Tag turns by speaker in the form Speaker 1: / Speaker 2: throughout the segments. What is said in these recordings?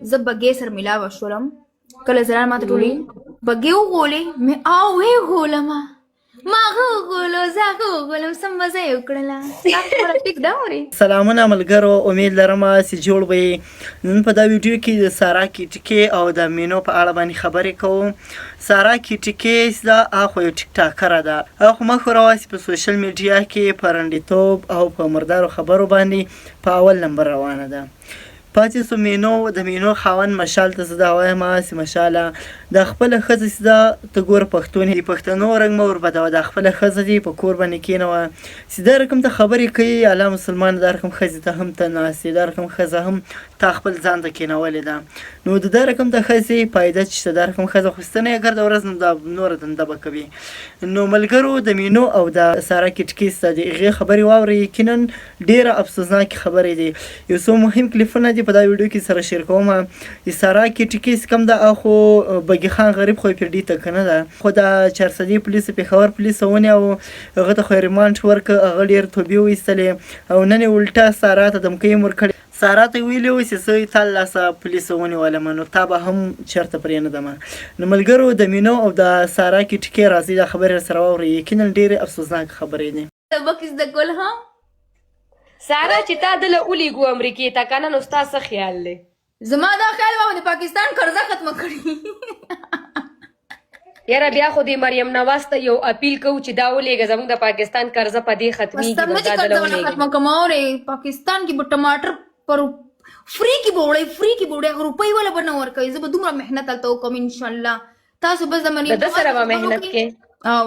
Speaker 1: زه بګې سره ملاوه شولم. کله زران ماته ټولې بګې وغولې مې او وې غولمه، ما هغه وغولو، زه هغه وغولم، سم مزه یې وکړله. ستا خبره ټیک ده مورې.
Speaker 2: سلامونه ملګرو، امید لرم چې جوړ به یې. نن په دا ویډیو کې د سارا کیټکې او د مینو په اړه باندې خبرې کوو. سارا کیټکې چې ده هغه خو یو ټیک ټاکره ده، هغه خو مخ راواسي په سوشل میډیا کې په رنډیتوب او په مردارو خبرو باندې په اول نمبر روانه ده. پاتې سو مینو، د مینو خاوند مشال ته زه دا وایم چې مشاله دا خپله ښځه چې ده ته ګوره پښتون یې، پښتنو رنګ مه وربدوه، دا خپله ښځه دې په کور باندې کېنوه چې دا رقم ته خبرې کوي. الله مسلمان دا رقم ښځې ته هم ته ناست یې، دا رقم ښځه هم تا خپل ځان ته کېنولې ده، نو د دا رقم ته ښځې فایده چې شته، دا رقم ښځه خو ستنه یې ګرده ورځ نو دا نوره دنده به کوي. نو ملګرو د مینو او د سارا کټکیس ته د هغې خبرې واورئ، یقینا ډیره افسوسناکې خبرې دي. یو څو مهم کلیپونه دي په دا ویډیو کې سره شیر کوم. سارا کټکیس کم ده خو بګي خان غریب خو پرډي ته کنه ده، خو دا چارسدې پولیس پېښور پولیس ونیو، هغه ته خو ریمانډ ورکړ، هغه ډیر توبې وایستلې او نن یې الټه سارا ته دمکۍ هم ورکړې. سارا ته ویلي وو چې زه یې تا لاسه پولیسو ونیولم نو تا به هم چېرته پرېنږدم. نو ملګرو د مینو او د سارا کې ټکې راځي دا خبرې سره واورئ، یقینا ډېرې افسوسناکې خبرې دي.
Speaker 1: سبق زده کول ها.
Speaker 3: سارا چې تا دله ولیږو امریکې ته که نه نو ستا څه خیال دی؟
Speaker 1: زما دا خیال وه د پاکستان قرضه ختمه کړي.
Speaker 3: یاره بیا خو دې مریم نواز ته یو اپیل کوو چې دا ولېږه، زموږ د پاکستان قرضه په دې ختمیږي.
Speaker 1: بس
Speaker 3: بس
Speaker 1: چې
Speaker 3: دا دله
Speaker 1: قرضه ونه
Speaker 3: ولېږه.
Speaker 1: ختمه کوم اورې پاکستان کې به ټماټر پر فری کې به وړی، فری کې به وړی، هغه روپۍ وله به نه ورکوي. زه به دومره محنت هلته وکړم انشاءالله. تاسو بس د مریم
Speaker 3: د ده سره به
Speaker 1: نواز
Speaker 3: محنت کې؟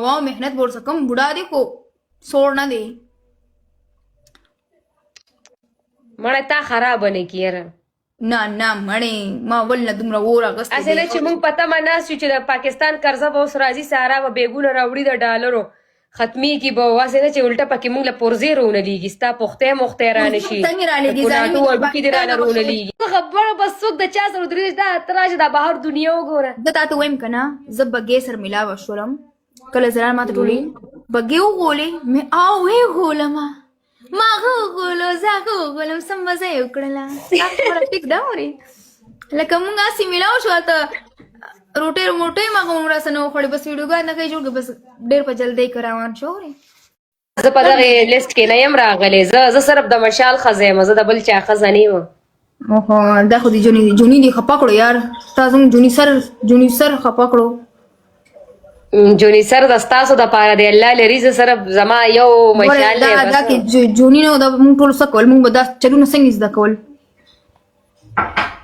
Speaker 1: واو محنت به ورسره کوم، بوډا دی خو سوړ نه دی.
Speaker 3: مړه تا خرابه نه کړي یاره.
Speaker 1: نه نه مړې ما ول نه دومره اور اغوستی
Speaker 3: هسې نه چې موږ په تمه ناست یو چې د پاکستان قرضه به اوس راځي، سارا به بیګونه راوړي د ډالرو ختمیږي به، هسې نه چې الټه پکې موږ له پرزې رونه لیږي، ستا پښتی مښتی رانه شي،
Speaker 1: څنګه رالیږي؟
Speaker 3: د کوناټو هډوکي دې رانه رونه لیږي. خبره بس څوک د چا سره ودرېږي؟ دا ته راشه دا بهر دنیا وګوره.
Speaker 1: زه تاته وایم که نه، زه بګې سره ملاوه شولم. کله زران ماته ټولې بګې وغولې مې او وې غولمه، ما هغه وغولو، زه هغه وغولم، سم مزه یې وکړله. ستا خبره ټیک ده مورې. لکه مونږ هسې میلاو شو هلته روټۍ موټۍ ما هغه عمره څه نه وخوړې، بس ویډیوګان نه کوي جوړ کړې، بس ډېر په جلدۍ کې روان شو اورې.
Speaker 3: زه په دغه لیست کې نه یم راغلې، زه صرف د مشال ښځه یم، زه د بل چا ښځه نه یم.
Speaker 1: اوهو دا خو دې جوني جوني دې خپه کړو یار، تا زموږ جوني سر جوني سر خپه کړو.
Speaker 3: جوني سر د ستاسو د پاره دی، الله لري، زه صرف زما یو مشال دی.
Speaker 1: دا دا کې جوني نه دا موږ ټول څه کول، موږ به دا چلونه څنګه زده کول؟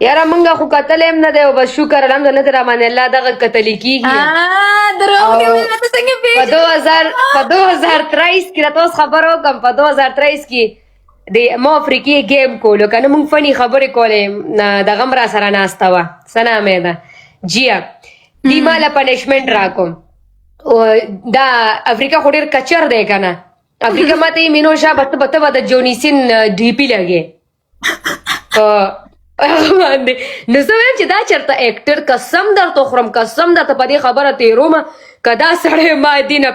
Speaker 3: یاره مونږ خو کتل هم نه دی او بس شکر الحمدلله ته را باندې الله دغه کتل کیږي.
Speaker 1: دروغ دی ویل ته څنګه
Speaker 3: په 2000 په 2023 کې راته اوس خبر وکم، په 2023 کې د مو افریقي گیم کولو کنه، مونږ فني خبرې کولې، دغه هم را سره ناسته وه، څه نامه ده جیا دی، ما له پنشمنټ راکوم. دا افریقا خو ډېر کچر دی کنه، افریقا ماته یې مینو شاه به ته به د جونیسین ډي پي لګې په هغه باندې. نو زه وایم چې دا چېرته اکټر، قسم درته خورم، قسم درته په دې خبره تېرومه که دا سړی ما دینه